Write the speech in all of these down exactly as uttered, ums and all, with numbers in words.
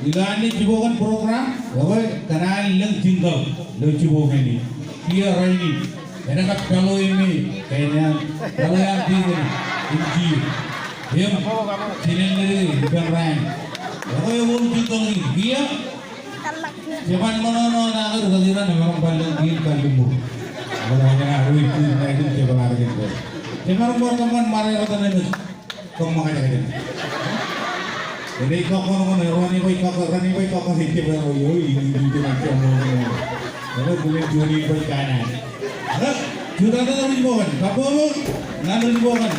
Ilo an jibookan program, ekwe kōṇaan lōñ jingle ilo jibookan in. Kiiō rainin, enaaj kab peḷḷọk im, kain an, peḷḷọk an tikin, im ji. Im, jinen ṇe, ippān raan. Ekwe eoon jingle in, kiiō. Jeban ṃōṇōṇō ṇa kar kajjitōk emaroñ bar lōñ in kalliṃur. Ṃōṇōṇō ṇa, ruo, ruo, ruo, ruo, ruo, ruo. Jemaroñ bar kōṃṃan ṃare eo etan eṃōj. Kōṃṃan kajjitōk. Ej kọkkọṇ, kọkkọṇ, ruo ej kọkkọṇ, ruo ej kọkkọṇ, ej jab eo, eo, eo, eo, eo, eo, eo, eo, eo, eo, eo, eo, eo, eo, eo, eo, eo, ej kọkkọṇ. Rej jutak tok rijibookan, kabbokbok ñan rijibookan.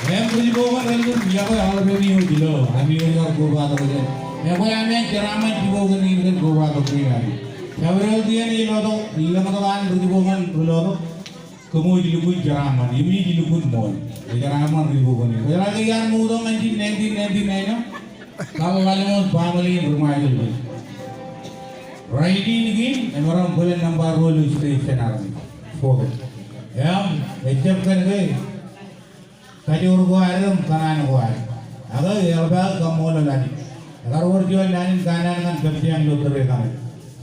Im rijibookan rej lukkuun yokwe aolepān eo ilo ami eo kar kobatok jān. Ekwe ami jeraaṃṃan jibookan in kōn kobatok kein ami. Jabdewōt iien ej lotok, ilo tok an rijibookan rej lotok. Kōmij lukkuun jeraaṃṃan, im ij lukkuun ṃool. Ej jeraaṃṃan rijibookan in. Kwōjeḷā ke iar ṃool tok ñan jin nineteen ninety-nine eo. Kab ḷalem wōt baaṃle in ri Ṃajeḷ. Rainin kein, emaroñ bōlen nōṃba ruo ilo state senator in. Spokane. Im, ejjab kōn ke, kajoor ko ad im kōṇaan ko ad. Ak eḷap aō kaṃṃoolol Anij. Ekar wōr juon naan in kanaan ñan kōmjeañ ilo tōre kaṇe.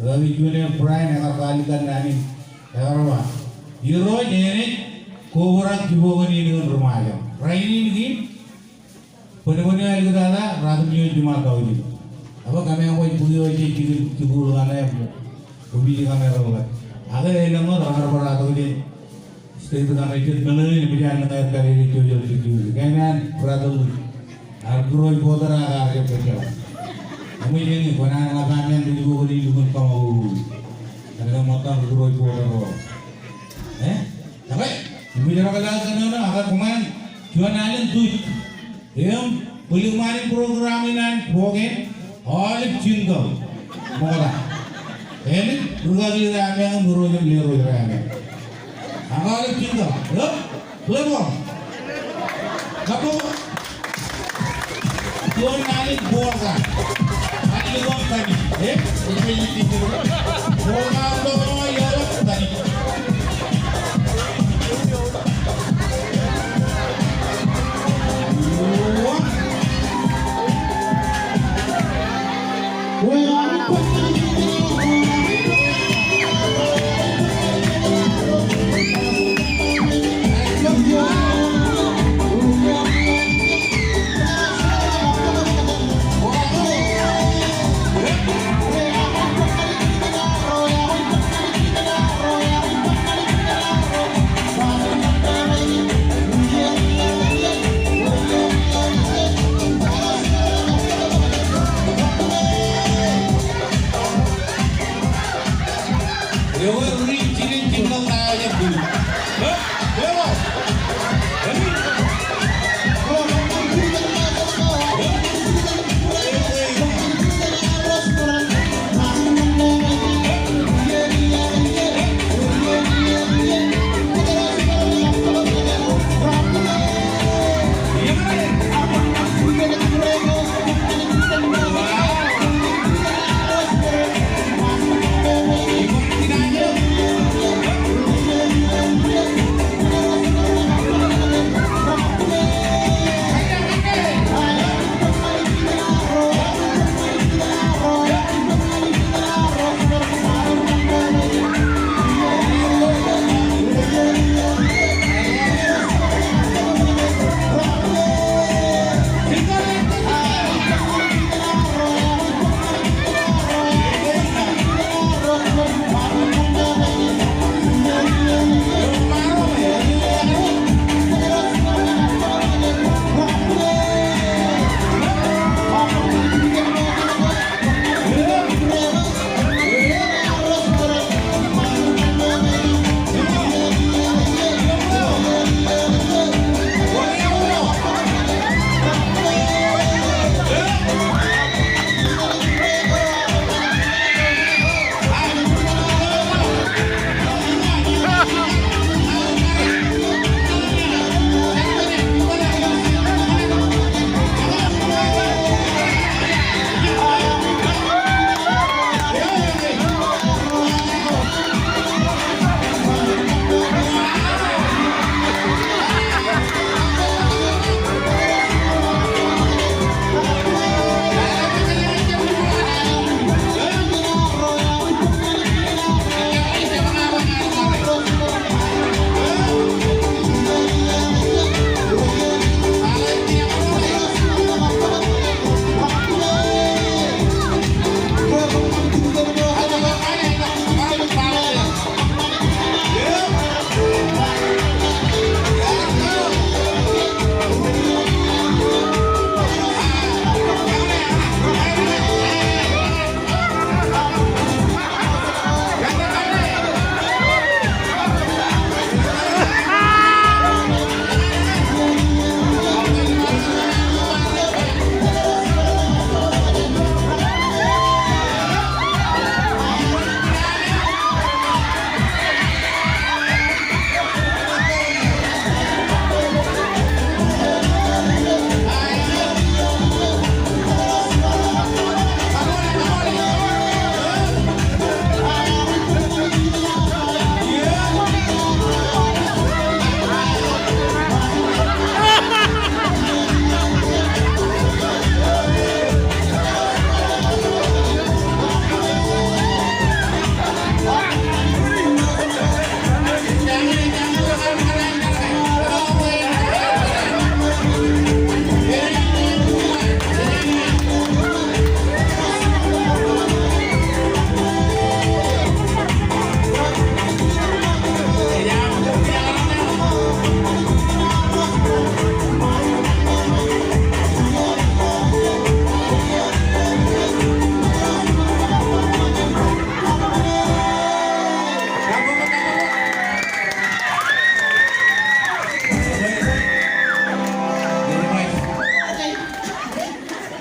Ekar juon Brian, ekar kaalikkar naan in. Ekar ba. Irooj enaaj kobrak jibookan in kōn ri Ṃajeḷ. Rainin kein, Bōnbōn eo aliktata, ratimjuon jiṃa taujin. Ak kōmeañ kwōj bōk eo ej jikin jikuuḷ kaṇe, bōk eo ej kaṇe ḷọk. Ak elōñ wōt rekar bar atok jān state kaṇe, jet meḷeḷe in, ej mejaṃ ñan aer kalele jojol jikuuḷ. Kain an brotherly. Ak cross border ak ar jab kōjjeḷā. Eṃōj eñin, kwōnaaj ḷap aṃ iaan ri jibookan in lukkuun kōṃakūkū. Kōn ke ṃōttan ri cross border ro. Eh? Ekwe, eṃōj ro kōjjeḷā kōnono, ak kōṃṃan, juon alen tuj. Im, bōlen ṃaan in program in an Spokane, aolep jingle. Ṃokta. Im, rūkaki ro ameañ, im irooj im lerooj ro ameañ. Ak aolep jingle. Im, clap. Kabbokbok. Juon alen polka. Alen polka in. Eh? Polka in eo tani.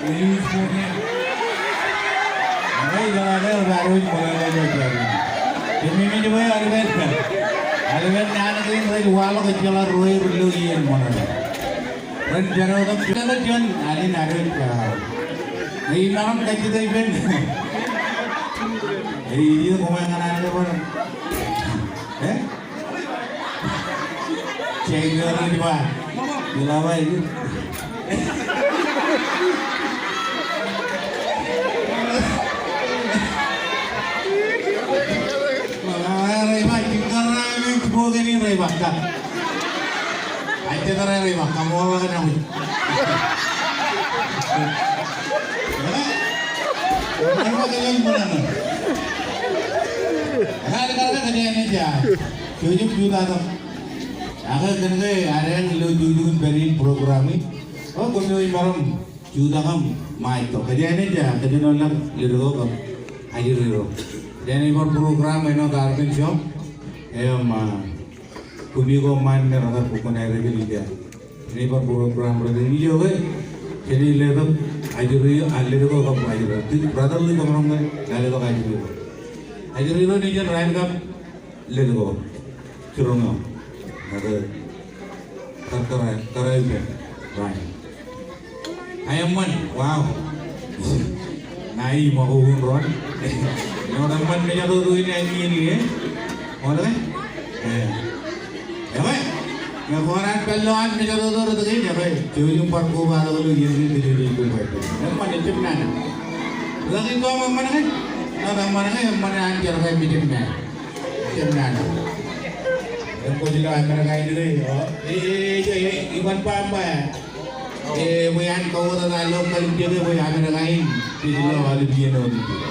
Ej jeḷā ke rej adooj ṃōṇōṇō ilo jabdewōt. Kōmij bwe aolep, aolep naan kein rej waḷọk ejjeḷọk ruo ilo iien ṃōṇōṇō. Ren jero tok jero jen alin adooj ka. Ej maroñ kajjitōk ippān. Ej iien koṃ ñan aolep bar. Eh? Jai ro rej ba. Ilo ba ej. Rej ba, jiṃṃa rej ba, jiṃṃa rej ba, ka. Ajjatōk rej ba, kaṃṃoolol kōn aṃ. Rej ba, kōn aṃ. Rej ba, kōn aṃ. Jouj im jutak. Ak kōn ke ad eñ ilo jukjuk in pād in program in. O, koṃ ej maroñ jutak im ṃaaj tok. Kōjeañ naaj, kōjeañ naaj ḷọk ledik ko kab ajri ro. Kōjeañ naaj bar program āinwōt Arkansas. Im, ah, kumi ko ṃaan me rekar bukun aer ej ilja. Naaj bar program rej ilja ke. Kōjeañ ledik ajri, ah, ledik ko kab ajri. Ti brotherly kōmro ke, ledik ajri ko. Ajri ro nejin raan kab ledik ko. Jiroñ eo. Ak kar, kar, kar, kar, Ryan. Aeṃṃan, wow. Ña ij ṃakoko in ro an. Āinwōt eṃṃan mejatoto in āinwōt in, eh? Ṃool ke? Eh. Ekwe, ñe kwōnaaj pād ilo an mejatoto rot kein, ekwe, jouj im bar kobatok ilo iien kein, jouj im kobatok. Eṃṃan, ejjab nana. Ḷak ito eṃṃan ke? Ḷak eṃṃan ke, eṃṃan an jar ke ejjab nana. Ejjab nana. Im kwōj lo Amerika in ke, o. E, e, e, e, iban ba, ba. E, bwe an kawōtata ilo kalimjeke bwe Amerika in jej lo aolep iien otemjej.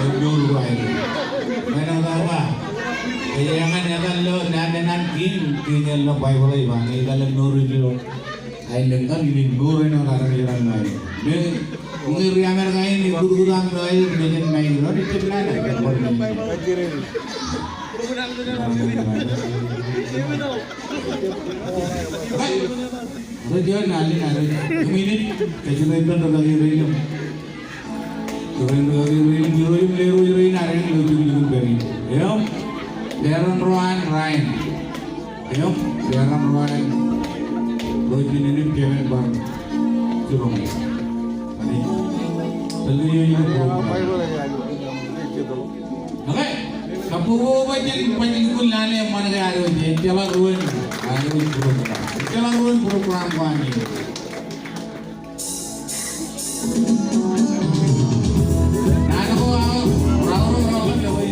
Ej mour ba eo. Ṃae ṇa ba. Ej eñin etal ilo naan, naan kein, kein ilo Baibōḷ ej ba ñe etal ilo mour ilo aelōñ kaṇ, ilo mour eo enaaj ṃae. Ñe, ñe ri Amerika in ej kutkut aṃ ilo aer, mejān ṃae ilo, ejjab nana. Ro juon, alin, alin. Minit, kajjitōk ippān ri kaki rein. Ri kaki rein, ri kaki rein, ri kaki rein, ro juon, ro juon, ro juon, ro juon, ro juon. Im, peran ro an Ryan. Im, peran ro an. Ro juon im kōmij bar jiroñ. Ani, tōl ke ijo ijo. Okay. Kabbokbok bwe jen baj lukkuun lale eṃṃan ke ad wōj, ejjeḷọk ruo in, ad wōj program. Ejjeḷọk ruo in program ko an. Naan ko aō, raoro, raoro, raoro.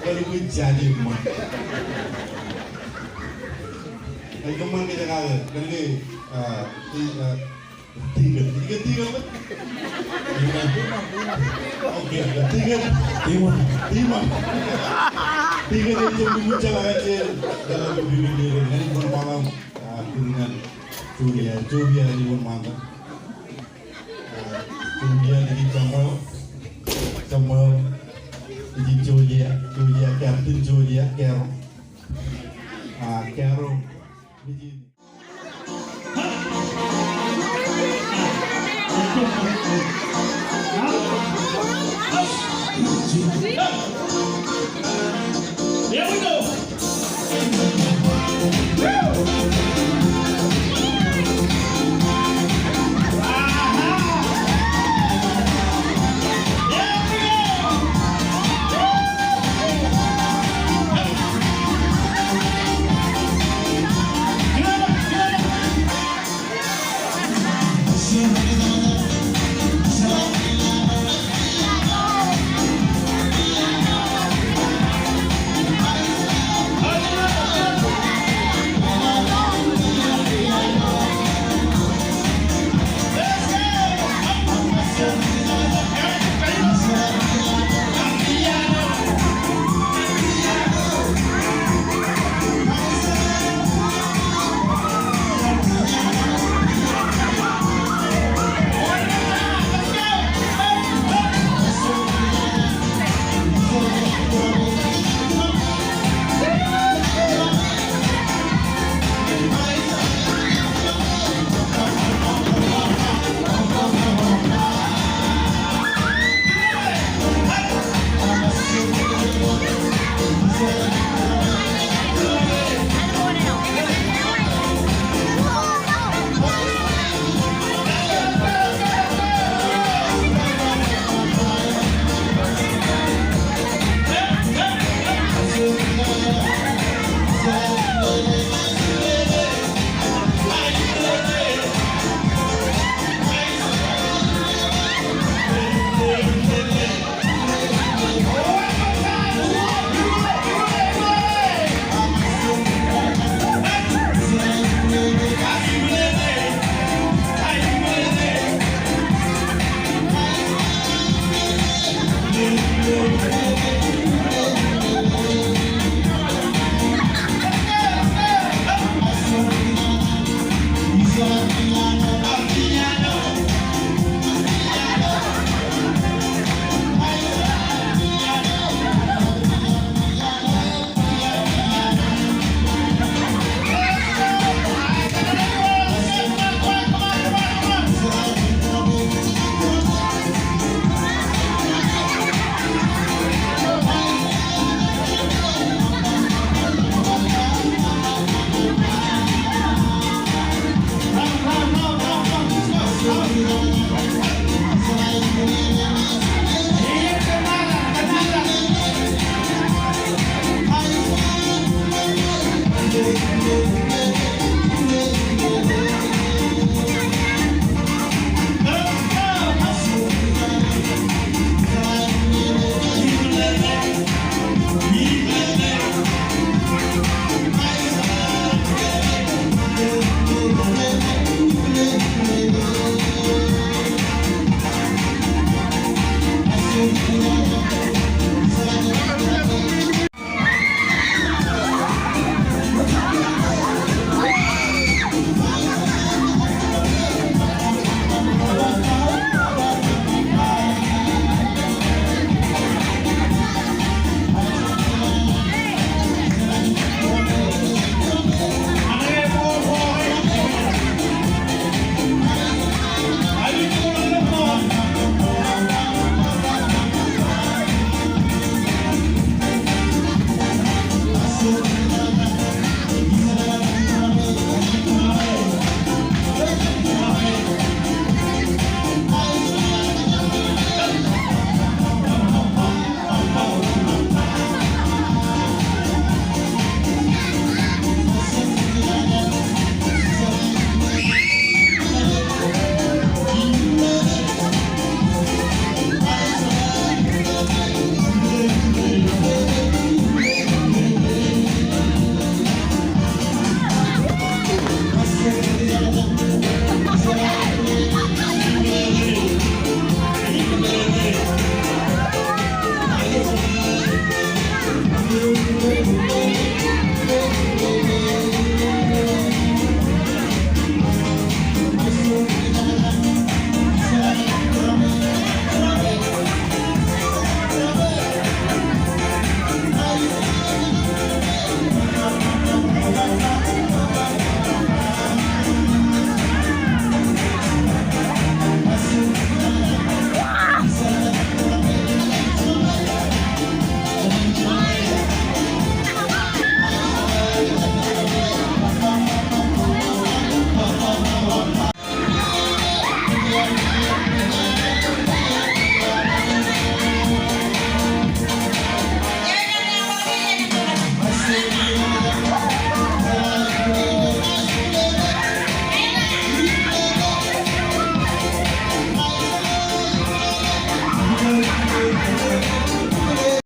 Kōn ke jale ṃōn. Kōn ke ṃōn ke jekake, kōn ke, ah, ti, ah, tikōn. Ikōn tikōn ḷọk. Okay, tikōn. Tiṃoṇ. Tiṃoṇ. Tikōn ej jab ṃōn jekake, ej jab ṃōn jekake, ej jab ṃōn jekake. Ah, tikōn. Julia, Julia, ej ṃōn ṃaantak. Julia, ej Samuel. Samuel, ej Julia. Julia, Captain Julia, Carol. Ah, Carol, ej. Here we go.